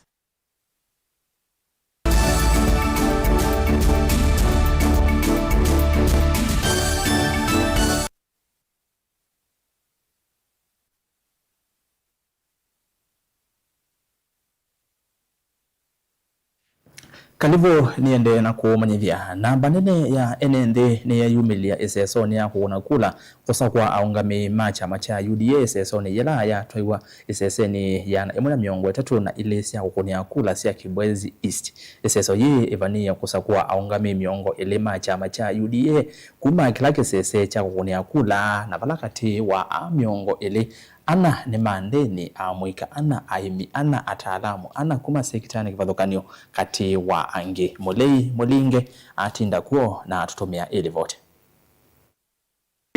Kalĩvũ nĩendee na kũũmanyĩthya. Namba nene ya ene nthĩ nĩyeyumĩlya ĩsesonĩ ya kũkũna kula kũsakũa aũngamĩi ma kyama kya U D A ĩsesonĩ yĩla yatwaiwa ĩsesenĩ ya ĩmwe na mĩongo ĩtatũ na ilĩ sya kũkũnĩa kula sya Kibwezi East. Ĩseso yĩĩ ĩvanĩĩe kũsakũa aũngamĩi mĩongo ĩlĩ ma kyama kya U D A kuma kĩla kĩsese kya kũkũnĩa kula, na vala katĩ wa aa mĩongo ĩlĩ, ana nĩ ma ndĩni, amũika ana, aĩmi ana, ataalamu ana kuma sekitanĩ kĩvathũkany'o, katĩ wa angĩ. Mũlei Mũlinge atinda kw'o na atũtũmĩa ĩ livoti.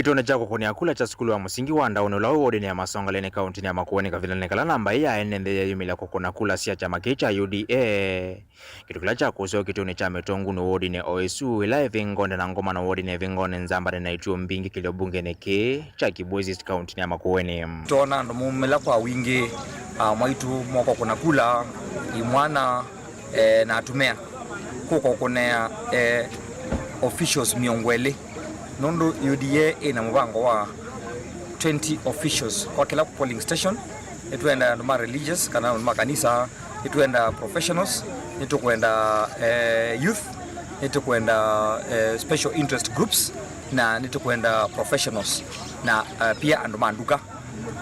Kĩtũnĩ kya kũkũnĩa kula kya sukulu wa mũsingi wa Ndaũnĩ ũla wĩ wodinĩ ya Masongaleni kaũntĩnĩ ya Makueni kavindanĩ kala namba ĩĩ ya ene nthĩ yeyumĩlya kũkũna kula sya kyama kĩĩ kya U D A, kĩndũ kĩla kyakũsĩwe kĩtũnĩ kya Mĩtũngũnĩ wodinĩ o ĩsu ĩla ĩvĩngonĩ na Ngomano wodinĩ ĩvĩngonĩ Nzambanĩ na ituo mbingĩ kĩlio mbungenĩ kĩĩ kya Kibwezi East kaũntĩnĩ ya Makueni. Twona andũ maumĩla kwa wingĩ, ah, mwaitũ moka kũna kula, imwana, eh, na atumĩa kũka kũnea, eh, officials mĩongo ĩlĩ, nũndũ U D A ĩna mũvango wa twenty officials kwa kĩla polling station. Nĩtwenda andũ ma religious kana andũ ma kanisa, nĩtwenda professionals, nĩtũkwenda, eh, youth, nĩtũkwenda, eh, special interest groups, na nĩtũkwenda professionals, na, eh, pia andũ ma nduka,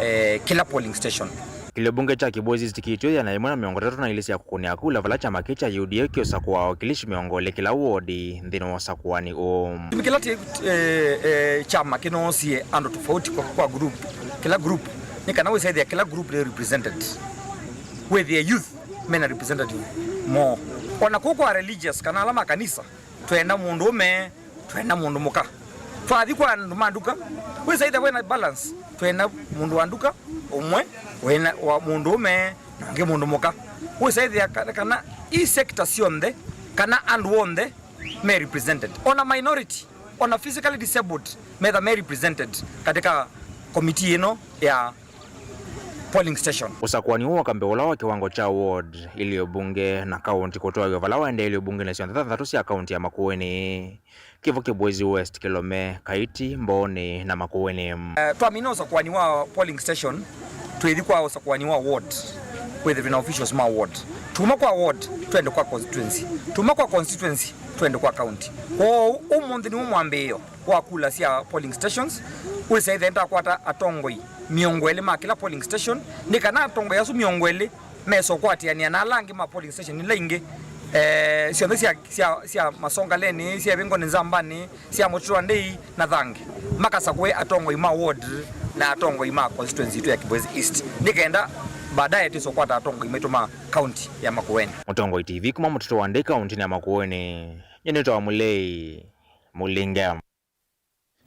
eh, kĩla polling station. Kĩlio mbunge kya Kibwezi East kĩitw'ĩthya na ĩmwe na mĩongo ĩtatũ na ilĩ sya kũkũnĩa kula vala kyama kĩĩ kya U D A kĩũsakũa awakilishi mĩongo ĩlĩ kĩla wodi nthĩnĩ wa ũsakũani ũũ. Kĩtumi kĩla tĩ, eh, eh, kyama kĩnoosie andũ tofauti kwa, kwa group, kĩla group, nĩ kana wĩsaĩthĩa kĩla group nĩ represented. Wĩthĩe youth mena representative moo. Ona kũu kwa religious kana ala ma kanisa, twenda mũndũũme, twenda mũndũ mũka. Twathi kwa andũ ma nduka, wĩsaĩthĩa wĩna balance, twenda mũndũ wa nduka ũmwe, wĩna wa mũndũũme, na ũngĩ mũndũ mũka. Wĩsaĩthĩa kana, kana i sector syonthe, kana andũ onthe me represented. Ona minority, ona physically disabled, metha me represented katika komiti ĩno ya polling station. Ũsakũani ũũ wa kambĩ ũla wa kĩwango kya ward, ilio mbunge, na kaũnti kũtwaĩwe vala waendee ilio mbungenĩ syonthe thanthatũ sya kaũnti ya Makueni, kĩvo Kibwezi West, Kilome, Kaiti, Mbooni, na Makueni. Eh, twamina ũsakũani wa polling station, Twĩthi kwa ũsakũani wa ward, kwĩthĩwa twĩ na officials ma ward. Tuma kwa ward, twende kwa constituency. Tuma kwa constituency, twende kwa county. Kwoou, ũmũnthĩ nĩw'o mwambĩĩo wa kula sya polling stations. Wĩsa ĩthe ndakwata atongoi mĩongo ĩlĩ ma kĩla polling station, nĩ kana atongoi asu mĩongo ĩlĩ mesa ũkwatĩanĩa na ala angĩ ma polling station ila ingĩ, eh, syonthe sya, sya, sya Masongaleni, sya Ĩvĩngonĩ Nzambanĩ, sya Mũtitũ wa Ndei na Thange, makasakũe atongoi ma ward na atongoi ma constituency yitũ ya Kibwezi East, nĩ kenda baadaye twĩse ũkwata atongoi maitũ ma kaunti ya Makueni. Mũtongoi T V kuma Mũtitũ wa Ndei kauntinĩ ya Makueni, nyie nĩtawa Mũlei Mũlinge.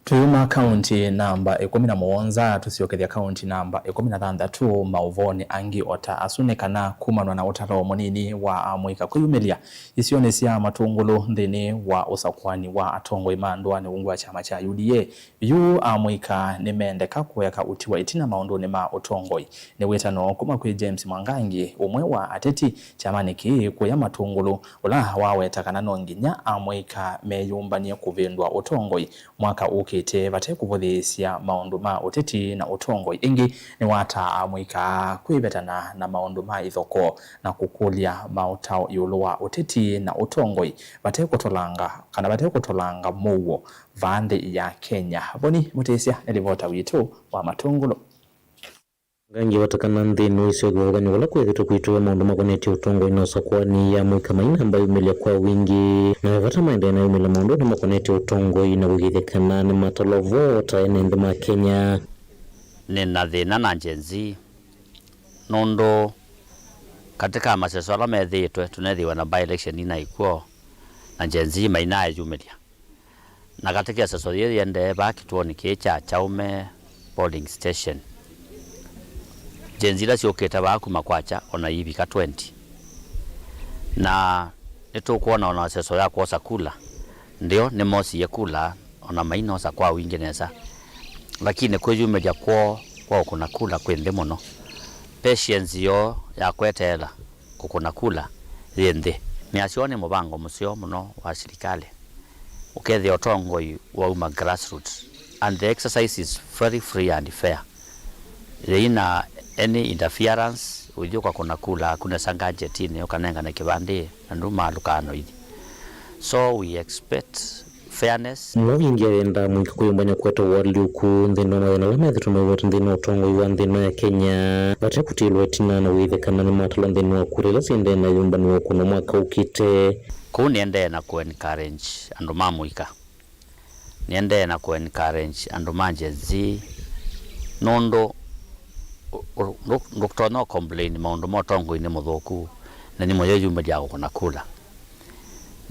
Tũyuma kaunti namba ĩkũmi na mũonza, tũsyokethya kaunti namba ĩkũmi na thanthatũ. Maũvoonĩ angĩ o ta asu nĩ kana kumanwa na ũtalo mũnini wa amũika kwĩyumĩlya isionĩ sya Matũngũlũ nthĩnĩ wa ũsakũani wa atongoi ma ndũanĩ ungu wa kyama kya U D A. Yu amũika nĩmendeka kũeka ũtiwa ĩtina maũndũnĩ ma ũtongoi. Nĩ wĩtano kuma kwĩ James Mwangangi, ũmwe wa ateti kyamanĩ kĩĩ kũya Matũngũlũ, ũla waweta kana no nginya amũika meyũmbany'e kũvĩndũa ũtongoi mwaka ũkĩte vate kũvũthĩĩsya maũndũ ma ũteti na ũtongoi. Ĩngĩ nĩwataa amũika kwĩvetana na maũndũ ma ithokoo na kũkũlya maũtao ĩũlũ wa ũteti na ũtongoi vate kũtolanga, kana vate kũtolanga mũuo vaa nthĩ ya Kenya. Voni Mũtĩsya nĩ livota witũ wa Matũngũlũ. Ngangi wata kana nthĩnĩ wa isio kĩvathũkany'o kũla kwĩthĩtwe kwĩtũĩa maũndũ makonetye ũtongoi na ũsakũani ya mũika mai namba yumĩlya kwa wingĩ, na ve vata maendee na yumĩlya maũndũnĩ makonetye ũtongoi na kũĩkĩĩthya kana nĩmatalwa vo ta ene nthĩ ma Kenya. Nĩ na thĩna na Gen Z, nũndũ katĩ ka maseso ala methĩĩtwe, tũneethĩiwe na by election inaĩ kw'o, na Gen Z mainaeyumĩlya. Na katĩ ka ĩseso yĩĩ yĩendee vaa kĩtuonĩ kĩĩ kya Chaume polling station, Gen Z ila syũkĩte vaa kuma kwakya o na iivika twenty. Na nĩtũkwona o na ĩseso ya kwosa kula, ndio nĩmosie kula, o na mainosa kwa wingĩ nesa, lakini kwĩyumĩlya kwoo kwa ũkũna kula kwĩ nthĩ mũno. Patience yoo ya kweteela kũkũna kula yĩ nthĩ. Nĩasyo nĩ mũvango mũseo mũno wa silikalĩ, ũkethĩa ũtongoi wauma grassroots, and the exercise is very free and fair. Yĩina any interference, ũithi ũkakũna kula aku nesa nganjetinĩ, ũkanengane kĩvandĩ, na nduma lũkaano ithi. So we expect fairness. Mwavingi ayendaa mũika kwĩyũmbany'a kũete ũalyũku nthĩnĩ wa mathĩna ala methĩtwe mewete nthĩnĩ wa ũtongoi wa nthĩ ĩno ya Kenya, vate kũtilwa ĩtina na wĩthĩkana nĩmatalwa nthĩnĩ wa kura ila syendee na yũmbanĩwa ũkũno mwaka ũkĩte. Kũu nĩendee na kũ encourage andũ ma mũika, nĩendee na kũ encourage andũ ma Gen Z, nũndũ ũ-, ũ-, ndũ-, ndũtonya complain maũndũ ma ũtongoi nĩ mũthũku, na nĩ mũyo yumĩlya kũkũna kula.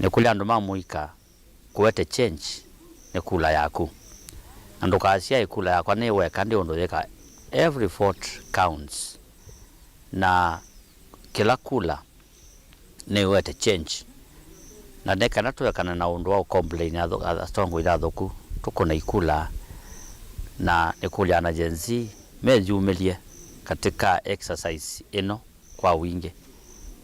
Nĩ kũlya andũ ma mũika kũete change nĩ kula yaku. Na ndũkasyae kula yakwa nĩ weka, ndi ũndũ yĩka. Every vote counts. Na kĩla kula nĩwete change. Na nĩ kana tũekane na ũndũ wa ũcomplain atho-, atongoi athũku, tũkũne ikula. Na nĩkũlya ana Gen Z meyumĩlye katika exercise ĩno kwa wingĩ,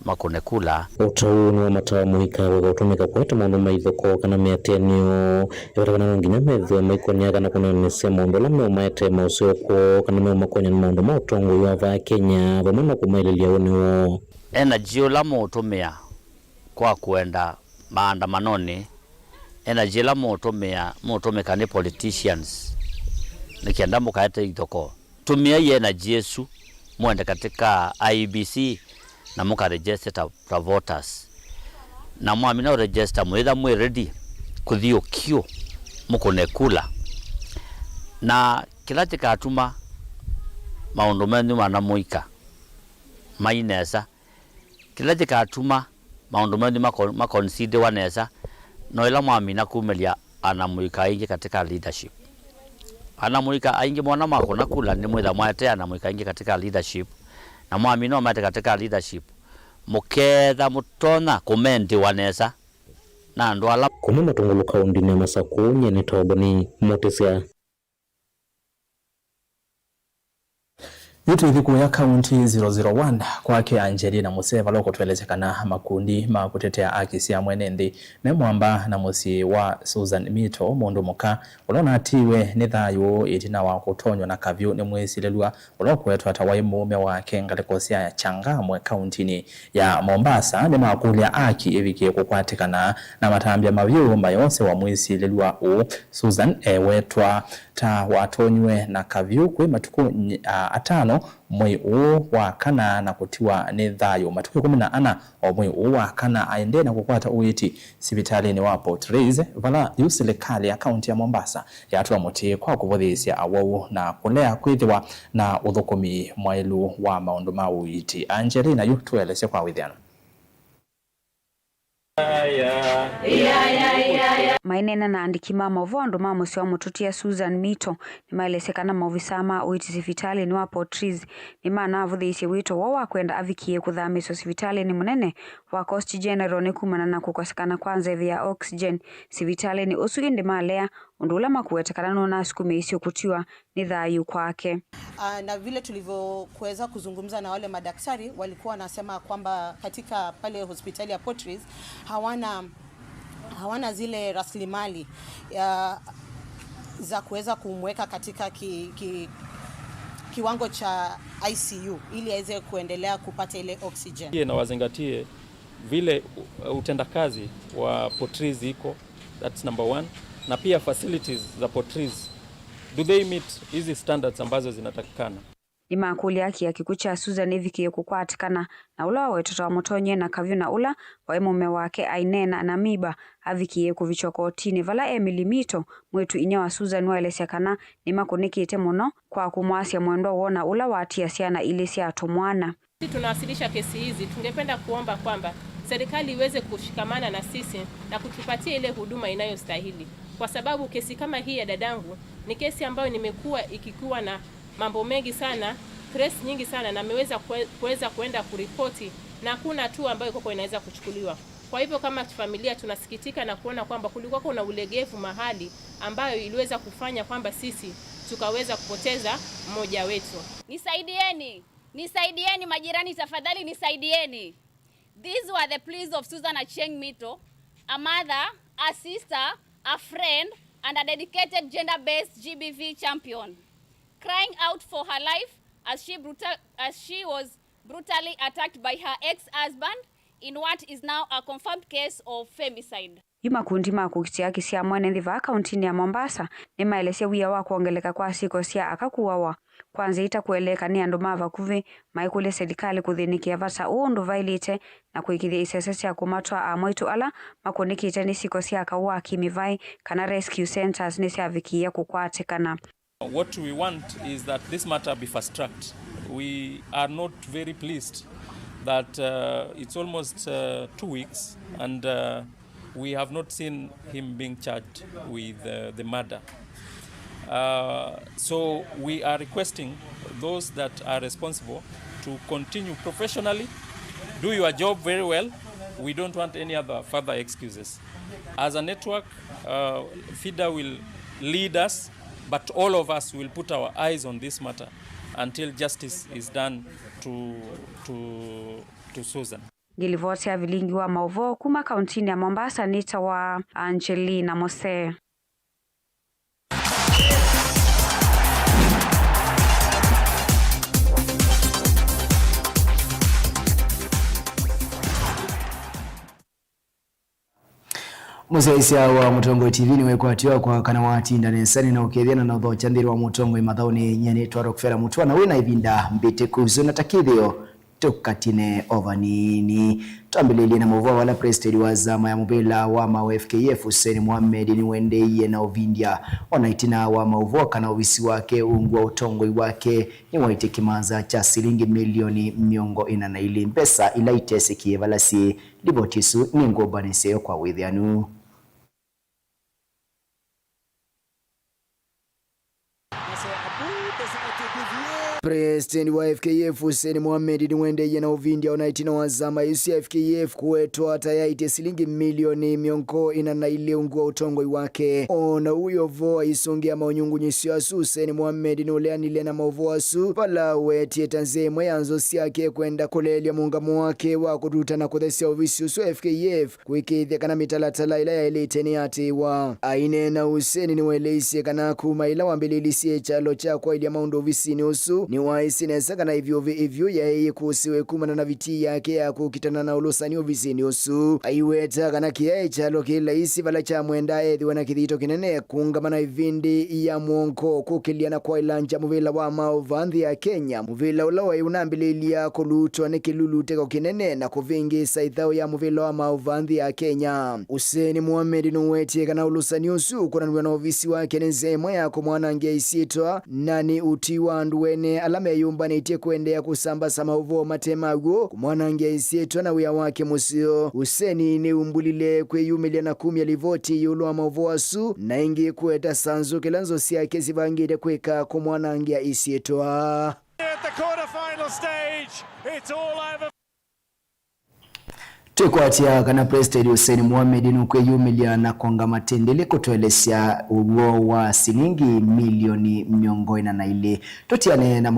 makũne kula. Ũtau nĩ wa matawa mũika wĩka ũtũmĩka kũete maũndũ ma ithokoo kana mĩatĩanĩo. Ĩvata kana no nginya methĩwe maikony'a kana kũneenanĩsya maũndũ ala meũmaetee maũseo kwoo kana meũmakony'a na maũndũ ma ũtongoi wa vaa Kenya, vamwe na kũmaĩlĩlya ũnĩ woo. Energy ũla mũũtũmĩa kwa kũenda maandamanonĩ, energy ĩla mũũtũmĩa, mũũtũmĩka nĩ politicians nĩ kenda mũkaete ithokoo. Tũmĩai energy ĩsu, mwende katika I E B C na mũkaregister ta, ta voters. Na mwamina ũregister, mwĩtha mwĩ ready kũthi ũkiũ mũkũne kula. Na kĩla kĩkatuma maũndũ menyu mana mũika mai nesa, kĩla kĩkatuma maũndũ menyu mako-, makonsidiwa nesa, no ĩla mwamina kumĩlya ana mũika aingĩ katika leadership. Ana mũika aingĩ mona makũna kula, nĩmwĩtha mwaete ana mũika aingĩ katika leadership, na mwamina ũmaete katika leadership, mũkeetha mũtonya kũmendiwa nesa na andũ ala. Kuma Matũngũlũ kaũndĩnĩ ya Masakũ, nyie nĩ Toboni Mũtĩsya. Yu twĩthi kũya kaunti zero zero one kwake Angelina Musee, vala ũkũtũelesya kana makundi ma kũtetea aki sya mwene nthĩ me mwamba na mũsyĩ wa Susan Mito, mũndũ mũka ũla ũnatiiwe nĩ thayũ ĩtina wa kũtonywa na kavyũ nĩ mwĩsilĩlw'a ũla ũkwetwa ta waĩ mũũme wake ngalĩko sya Changamwe kauntinĩ ya Mombasa, nĩmakũlya aki ĩvikie kũkwatĩkana na matambya mavyũ mayosewa mwĩsilĩlw'a ũũ. Susan ewetwa ta watonyiwe na kavyũ kwĩ matukũ nyi-, a, atano mwei ũũ wa kana na kũtiwa nĩ thayũ matukũ ĩkũmi na ana o mwei ũũ wa kana, aendee na kũkwata ũiiti sivitalĩnĩ wa Port Reitz, vala yu silikalĩ ya kaunti ya Mombasa yatũa mũtĩ kwa kũvũthĩĩsya awau na kũlea kwĩthĩwa na ũthũkũmi mwaĩlu wa maũndũ ma ũiiti. Angelina yu tũelesye kwa wĩthĩano. Maineena na andĩki ma maũvoo, andũ ma mũsyĩ wa mũtũtia Susan Mito nĩmaelesye kana maovisaa ma ũiiti sivitalĩnĩ wa Port Reitz nĩmanavũthĩĩsye wĩto woo wa kwenda avikie kũthamĩswa sivitalĩnĩ mũnene wa Coast General nĩ kumana na kũkosekana kwa nzeve ya oxygen sivitalĩnĩ ũsu, ĩndĩ malea ũndũ ũla makũweta kana nũnasukumĩisye kũtiwa nĩ thayũ kwake. Ah, na vile tulivyokuweza kuzungumza na wale madaktari, walikuwa wanasema kwamba katika pale hospitali ya Port Reitz hawana, hawana zile rasilimali ya, za kuweza kumweka katika ki, ki, kiwango cha I C U ili aweze kuendelea kupata ile oxygen. Na wazingatie vile, uh, utendakazi wa Port Reitz iko, that's number one, na pia facilities za Port Reitz, do they meet hizi standards ambazo zinatakikana? Nĩmakũlya aki ya kĩkw'ũ kya Susan ĩvikie kũkwatĩkana na ũla wawetwa ta wamũtonyie na kavyũ na ũla waĩ mũũme wake aineena na Miba avikie kũvikywa kotinĩ, vala Emily Mito, mwĩĩtu-inyia wa Susan, waelesya kana nĩmakũnĩkĩte mũno kwa kũmwasya mwendwa woo na ũla watia syana ilĩ sya tũmwana. Sisi tunawasilisha kesi hizi, tungependa kuomba kwamba serikali iweze kushikamana na sisi na kutupatia ile huduma inayostahili, kwa sababu kesi kama hii ya dadangu ni kesi ambayo nimekuwa ikikuwa na mambo mengi sana, stress nyingi sana, na ameweza kue-, kuweza kuenda kuripoti na hakuna hatua ambayo iko inaweza kuchukuliwa. Kwa hivyo kama familia tunasikitika na kuona kwamba kulikuwa kuna ulegevu mahali ambayo iliweza kufanya kwamba sisi tukaweza kupoteza mmoja wetu. Nisaidieni! Nisaidieni majirani, tafadhali nisaidieni. These were the pleas of Susan Achieng Mito, a mother, a sister, a friend, and a dedicated gender-based G B V champion, crying out for her life as she brutal-, as she was brutally attacked by her ex-husband in what is now a confirmed case of femicide. Yu makundi ma kũkitĩa aki sya mwene nthĩ vaa kauntinĩ ya Mombasa nĩmaelesye wia wa kwongeleka kwa syĩko sya aka kũawa kwa nzĩa itakũeleeka nĩ andũ ma vakuvĩ, maikũlya silikalĩ kũthĩnĩkĩa vata ũũ ũndũ vaĩlĩte na kũĩkĩĩthya isese sya kũmatwaa amwaitũ ala makũnĩkĩte nĩ syĩko sya kaũ wa kĩmĩvaĩ kana rescue centres nĩsyavikĩĩa kũkwatĩkana. What we want is that this matter be fast-tracked. We are not very pleased that, uh, it's almost, uh, two weeks and, uh, we have not seen him being charged with, uh, the murder. Uh, so we are requesting those that are responsible to continue professionally, do your job very well. We don't want any other further excuses. As a network, uh, FIDA will lead us, but all of us will put our eyes on this matter until justice is done to, to, to Susan. Ngĩlivoti ya vilingi wa maũvoo kuma kauntinĩ ya Mombasa nĩtawa Angelina Mose. Mũsyaĩĩsya wa Mũtongoi T V nĩwekwatĩwa kwa kana watinda nesa nĩ na ũkethya na ũthokya nthĩnĩ wa Mũtongoi mathaũnĩ. Nyie nĩtwa Rockefeller Mũtwa, na wĩ na ĩvinda mbĩtĩku. Ũsu na ta kĩthĩo, tũkatine o vanini. Twambĩlĩlye na maũvoo vala president wa nzama ya mũvĩla wa Mau F K F, Hussein Mohamed, nĩwendeeie na ũvindya ona ĩtina wa maũvoo kana ovisi wake ungu wa ũtongoi wake nĩwaĩtye kĩmanza kya silingi milioni mĩongo ĩna na ilĩ, mbesa ila itesĩkĩe vala syĩ. Livoti ĩsu nĩngũmbanĩsya yo kwa wĩthĩanu. President wa F K F Hussein Mohamed nĩwendeeie na ũvindya ona ĩtina wa zama ĩsu ya F K F kũwetwa ta yaĩtye silingi milioni mĩongo ĩna na ilĩ ungu wa ũtongoi wake. Ona ũu ũvoo aisũngĩa maũnyungunyĩsyo asu, Hussein Mohamed nũleanile na maũvoo asu vala wetie ta nzĩa ĩmwe ya nzo syake kwenda kũleelya mũngamo wake wa kũtuta na kũthesya ovisi ũsu wa F K F kwĩkĩĩthya kana mĩtalatala ĩla yaĩlĩte nĩyatĩĩwa. Aineena, Hussein nĩwaeleisye kana kuma ĩla wambĩlĩĩlisye kyalo kya kwaĩlya maũndũ ovisinĩ ũsu, nĩwaaĩsye nesa kana ĩvyũvĩ ĩvyũ yaĩ yĩkũsĩwe kumana na vitii yake ya kũkitana na ũlũsani ovisinĩ ũsu. Aiweta kana kĩyaĩ kyalo kĩ laisi vala kyamwendaa ethĩwe na kĩthito kĩnene kũũngama na ĩvĩndĩ ya mwongo kũkĩlya na kwaĩlangya mũvĩla wa maũvaa nthĩ ya Kenya, mũvĩla ũla waĩ ũnambĩlĩĩlya kũlutwa nĩ kĩlulutĩko kĩnene na kũvĩngĩĩsa ĩthaũ ya mũvĩla wa maũvaa nthĩ ya Kenya. Hussein Mohamed nũwetie kana ũlũsani ũsu ũkonanw'a na ovisi wake nĩ nzĩa ĩmwe ya kũmwanangĩa ĩsyĩtwa, na nĩ ũtwi wa andũ ene ala meyũmbanĩtye kũendeea kũsambasa maũvoo mate maw'o, kũmwanangĩa ĩsyĩtwa na wĩa wake mũseo. Hussein nĩumbũlile kwĩyumĩlya na kumya livoti ĩũlũ wa maũvoo asu, na ĩngĩ kũeta sanzũ kĩla nzo syake sivangĩte kwĩka kũmwanangĩa ĩsyĩtwa. At the quarter-final stage, it's all over. Twĩkwatya kana President Hussein Mohamed nũkwĩyumĩlya na kwongama tĩndĩlĩ kũtũelesya ũw'o wa silingi milioni mĩongo ĩna na ilĩ. Tũtiane na